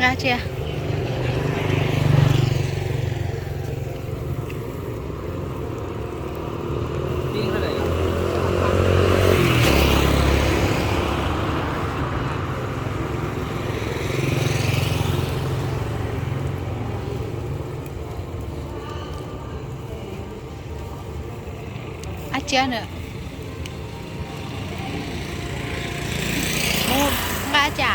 Cia. Ab tsia na. Nqa ab tsia.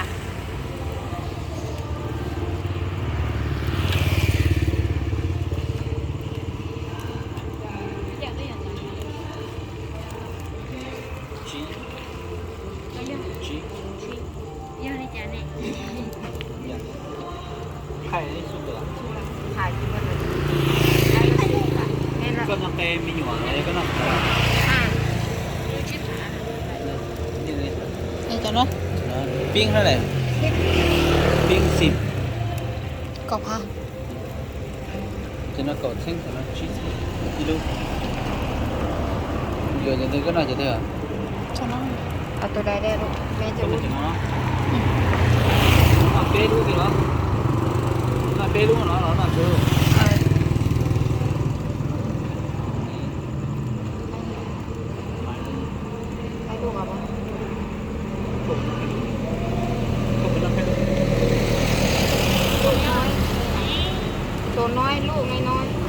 Koj noj qe me nyuam los yog koj noj qe? Cov no. Pib hab lawm. Pib xim. Kaum phav. Cov no kaum txheeb, cov no tsib txheeb ib lub. Yuav cov twg, koj noj cov twg? Cov no. Noj peb lub twg los? Noj peb lub no los noj tsawg lub? Tus no ib lub me no. Lub no lub no.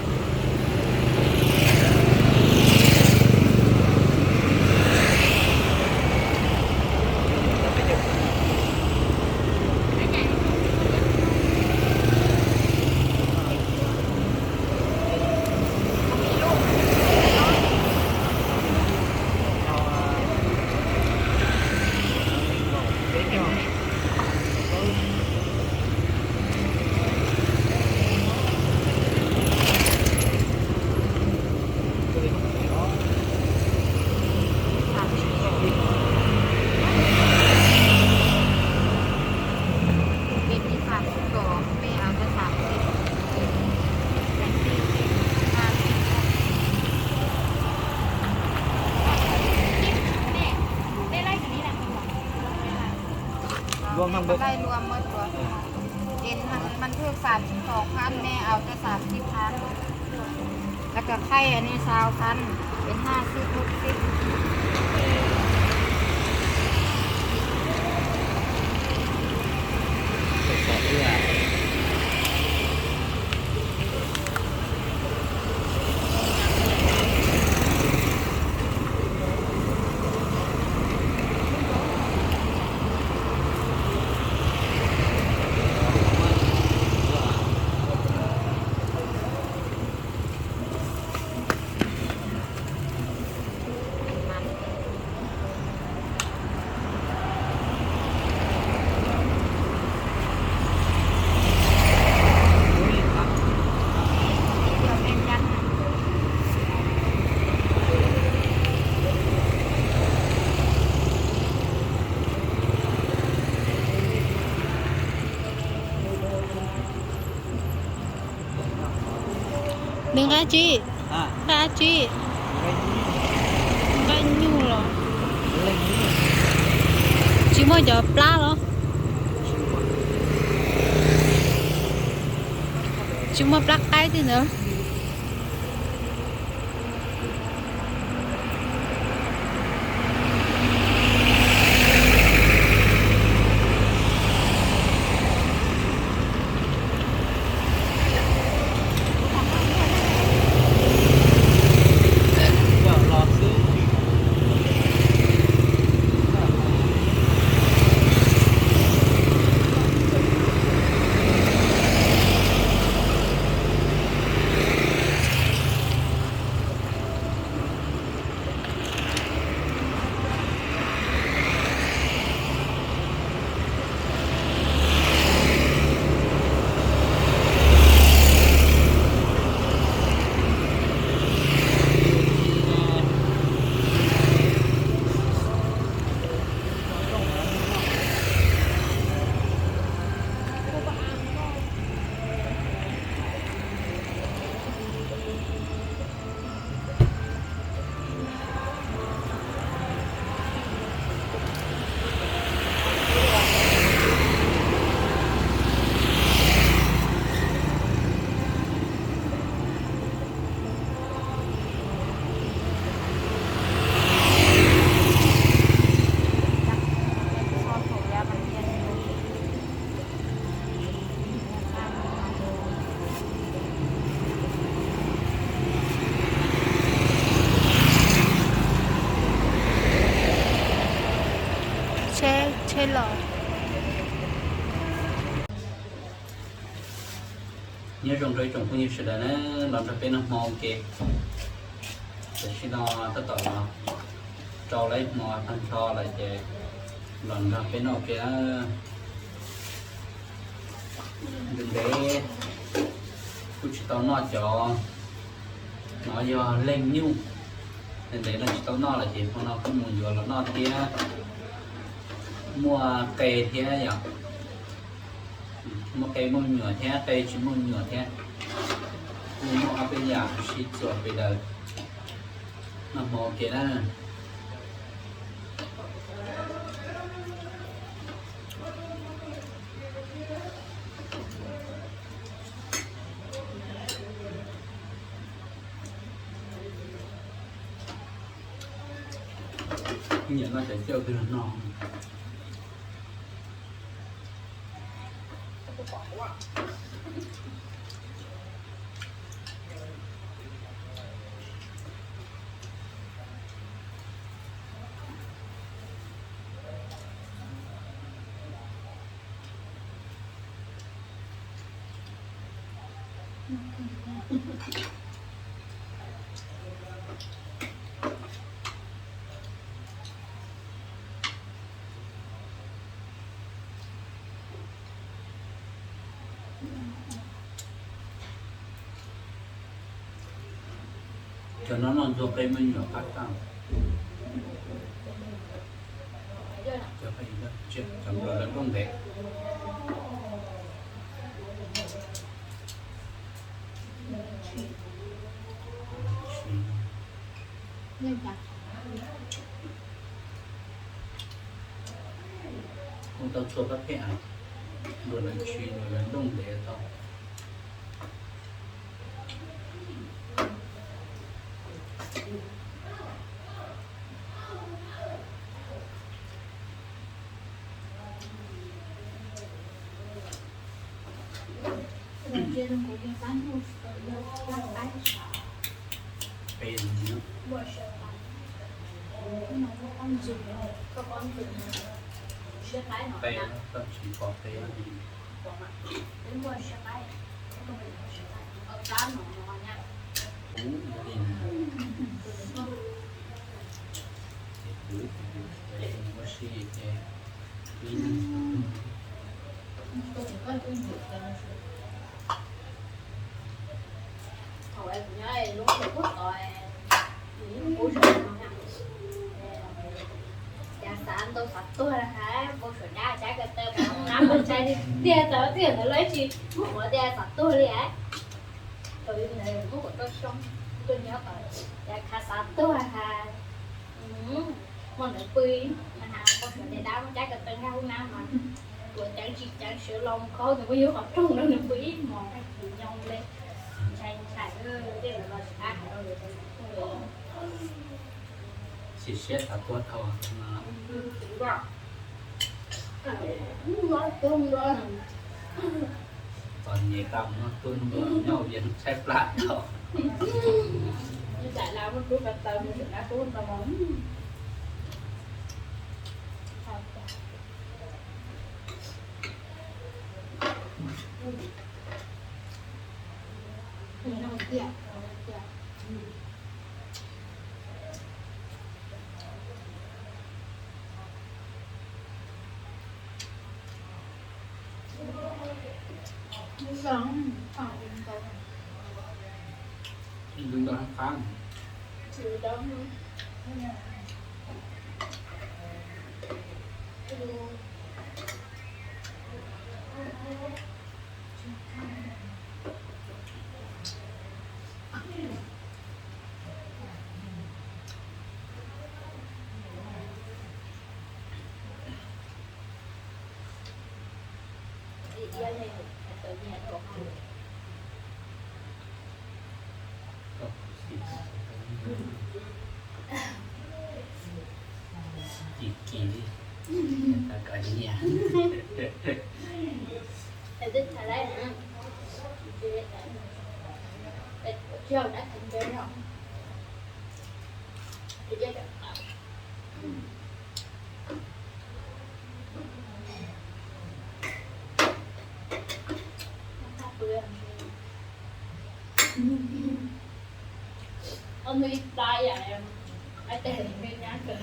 Cesมัน มันคือ สามสิบสองพัน แม่เอาแต่ สามสิบพัน แล้วก็ไข่อันนี้ ซาวพัน เป็น ห้าสิบ หกสิบ Nws nqa tsi? Nqa tsi? Nqa nyuj los? Tsis muaj cov plab los? Tsis muaj plab qaib tej ntawd. Nyob zoo rau ib tsoom phooj ywg sawv daws na, los nrog peb noj hmo ua ke. Tam sim no tab tom los rau lawm hmo tag nrho lawm ces los nrog peb noj ua ke. Ntev ntev kuj tsis tau noj cov no yog leeg nyuj, ntev ntev no tsis tau noj lawm ces hmo no kuj mus yuav los noj thiab. Muaj qe thiab yom, muaj qe muaj me nyuam thiab qe tsis muaj me nyuam thiab. Kuj muaj ob peb yam sib txuas pes daws, noj hmo ua ke na. Nyiam noj cov cauj twg los noj. Cov no noj ntxuag qe me nyuam qab tag. Cov no lawv nplooj ntev. Ua tau txhua kab phem, luag lawv ntshis luag lawv nplooj ntev tau. Qe, koj tsis pom qe. Kuv li na. Ces kuv, kuv ua si ces ib leeg. Thaum kuv nyob lub Thaib Teb tod, kuv yeej pub zog no, cas xav ntau xav tuag hais, npau suav dab cab ko taw, qab ntshai tiag tiag, txawm tiag ntawd los tsis muab kuv tias xav tuag li. Thaum ntawd muab kuv rau xyoo, tuaj nyob tod, cas khav xav tuag hais. Hmo ntawd pw mas npau suav tias dab muab cab ko taw nkag hauv nab mas tuav ceev tsis ceev sawv los mus khaub tus phooj ywg qhov rooj rau nws pw ib hmos, nyob li ntshai ntshai, tej ntawd los tsis qab hais rau lawv. Sim siab xav tuag dhau. Txom nyem tau muab tub nyob vias tshaib plab dhau. Ntau qab. Kim kim li, tau kom nyiam. Ntug ib plab yam, ib teg me nyab kawg.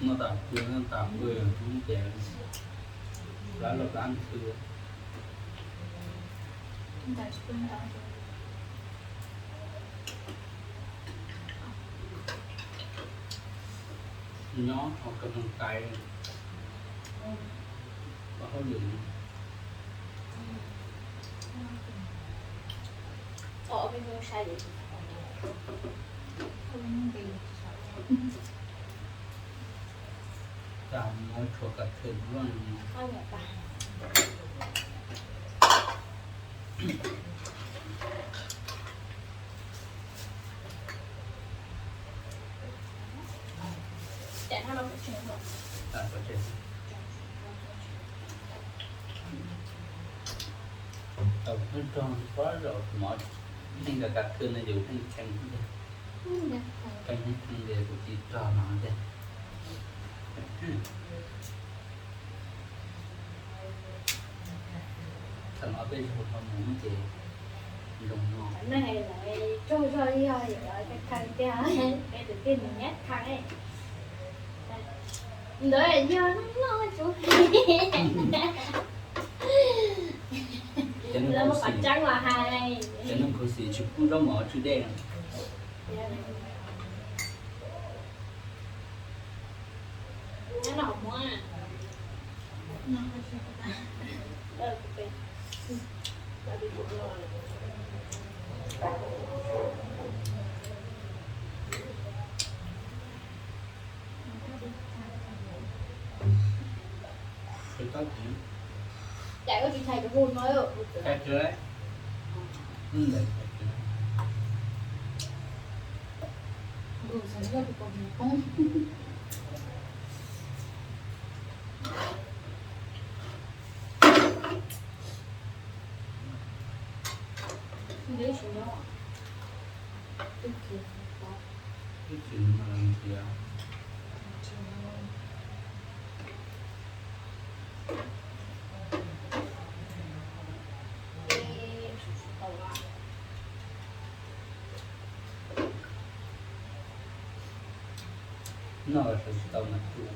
Noj tas pw, noj tas pw, ces plab los plab ntxhw. Nyob hauv kas fes tais, ua hauj lwm. Cas muab tshuav kas fes loj. Tau pheej rog pab zaum mov, pheej kas kas khw no yus pheej kheev thiab. Pheej kheev tias kuv tsis rog no tiag. Thaum no peb zaug rau mus ces zoo no. Neeg lawv tsaug zog yog kheev tiag, peb tus tij mus nyab kheev. Ntawd yog noj tsuv. Lawv muaj qhov tseeb los hais. Cov neeg khuv xim tsis pub zaub mov tsw dej. Noj los sawv tsis tau mas tsuj.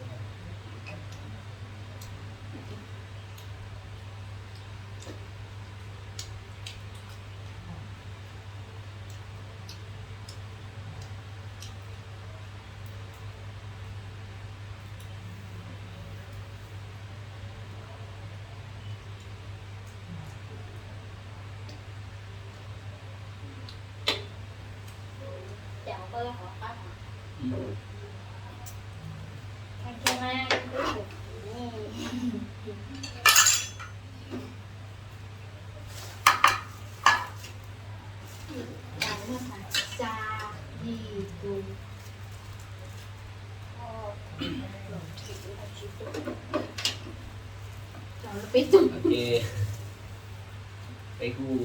Peb kuj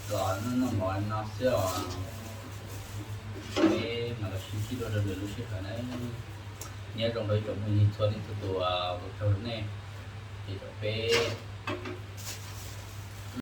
los noj mov no xwb os. Peb mam los sib ntsib dua rau lwm lub sij hawm na. Nyob zoo rau ib tsoom phooj ywg txhua leej txhua tus, ua tsaug rau nej, ces rau peb